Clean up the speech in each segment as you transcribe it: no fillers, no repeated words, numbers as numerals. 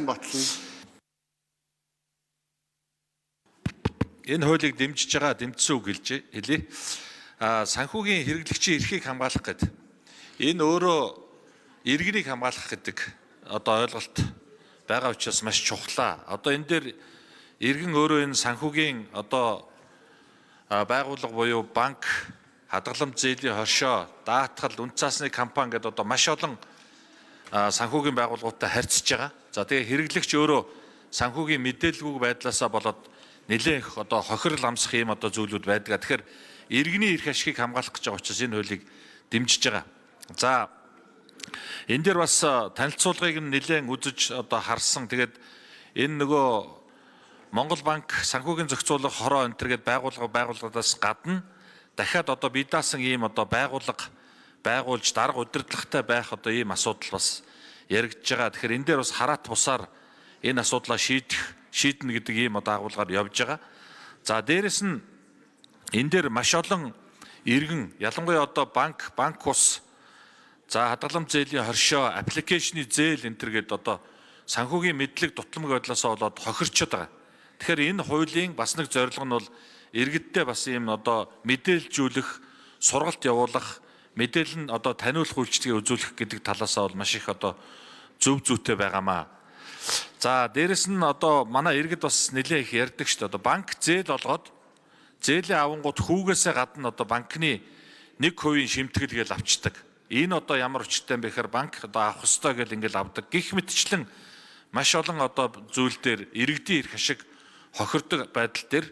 Батлан. Энэ хуулийг дэмжиж байгаа дэмжсэн үг хэлж хэлье. Санхүүгийн хэрэглэгчийн эрхийг хамгаалах гэдэг. Энэ өөрөө иргэнийг хамгаалах гэдэг одоо ойлголт байгаа учраас маш чухлаа. Одоо энэ дээр иргэн өөрөө энэ санхүүгийн одоо байгууллага буюу банк, хадгаламж зээлийн хоршоо, даатгал, үнэ цаасны компани гэдэг одоо маш олон санхүүгийн байгууллагуудтай харьцаж байгаа. За тэгээ хэрэглэгч өөрөө санхүүгийн мэдээлэлгүй байдлаасаа болоод нэлээн их одоо хохирол амсах ийм одоо зүйлүүд байдаг. Тэгэхээр иргэний эрх ашигыг хамгаалах гэж байгаа учраас энэ хуулийг дэмжиж байгаа. За энэ дээр бас танилцуулгыг нь нэлээн үзэж одоо харсан. Тэгээд энэ нөгөө Монгол банк санхүүгийн зохицуулах хороо энэ төр гээд байгууллагаас гадна дахиад одоо бие даасан ийм одоо байгууллага байгуулж дарга удирдлагатай байх одоо ийм асуудал бас яригдж байгаа. Тэгэхээр энэ дээр бас хараат бусаар энэ асуудлаа шийднэ гэдэг ийм одоо агуулгаар явж байгаа. За дээрэс нь энэ дээр маш олон иргэн ялангуяа одоо банк ус за хадгаламж зээлийн хоршоо, аппликейшны зээл энэ төр гээд одоо санхүүгийн мэдлэг дутламг байдлаасаа болоод хохирчод байгаа. Тэгэхээр энэ хуулийн бас нэг зорилго нь бол иргэдтэй бас ийм одоо мэдээлжүүлэх, сургалт явуулах, мэдээлэл нь одоо таниулах үйлчилгээ үзүүлэх гэдэг талаасаа бол маш их одоо зөв зүйтэй байгаамаа. За дээрэс нь одоо манай иргэд бас нэлээд их ярьдаг шүү дээ. Одоо банк зээл олгоод зээлийн авангууд хүүгээсээ гадна одоо банкны 1% шимтгэл гээл авчдаг. Энэ одоо ямар учиртай юм бэ гэхээр банк одоо авах ёстой гэл ингээл авдаг. Гэх мэтчлэн маш олон одоо зүйл дээр иргэдийн эрх ашиг хохирдог байдал дээр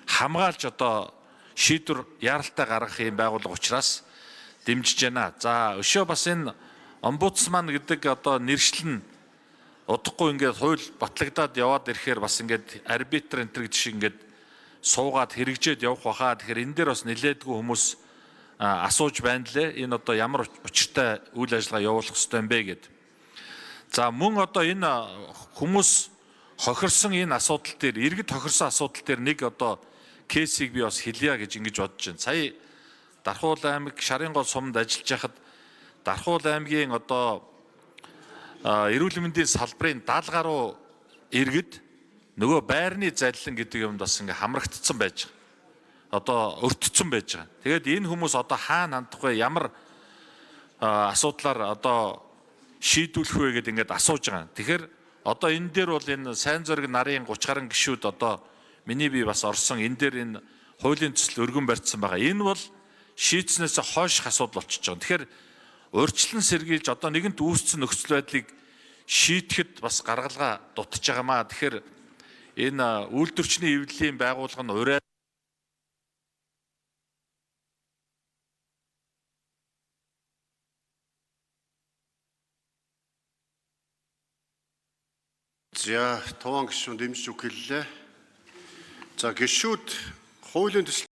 хамгаалж одоо шийдвэр яаралтай гаргах юм байгууллага учраас дэмжиж байна. За өшөө бас энэ омбудсман гэдэг одоо нэршил нь удахгүй ингээд хууль батлагдаад яваад ирэхээр бас ингээд арбитр энэ төр гэдэг шиг ингээд суугаад хэрэгжээд явах баха. Тэгэхээр энэ дээр бас нэлээдгүй хүмүүс асууж байна лээ. Энэ одоо ямар учиртай үйл ажиллагаа явуулах ёстой юм бэ гэд. За мөн одоо энэ хүмүүс хохирсон энэ асуудал дээр иргэд хохирсон асуудал дээр нэг одоо кейсийг би бас хэлье гэж ингэж бодож байна. Сая Дархуул аймаг Шарын гол суманд ажиллаж байхад Дархуул аймгийн одоо эрүүл мэндийн салбарын 70 гаруй иргэд нөгөө байрны заллин гэдэг юмд бас ингээ хамрагдсан байж байгаа. Одоо өртцөн байж байгаа. Тэгээд энэ хүмүүс одоо хаана хандах вэ? Ямар асуудлаар одоо шийдвүлэх вэ гэдээ ингээд асууж байгаа. Тэгэхээр одоо энэ дээр бол энэ сайн зориг нарын 30 гаруй гишүүд одоо миний бие бас орсон энэ дээр энэ хуулийн төсөл өргөн барьцсан байгаа. Энэ бол шийдснээс хойших асуудал болчихж байгаа. Тэгэхээр урьдчилан сэргийлж одоо нэгэнт үүссэн нөхцөл байдлыг шийдэхэд бас гаргалгаа дутж байгаамаа. Тэгэхээр энэ үйлдвэрчний эвлэлийн байгууллага нь урай За, таван гишүүн дэмжиж үг хэллээ. За, гишүүд хуулийн төсөл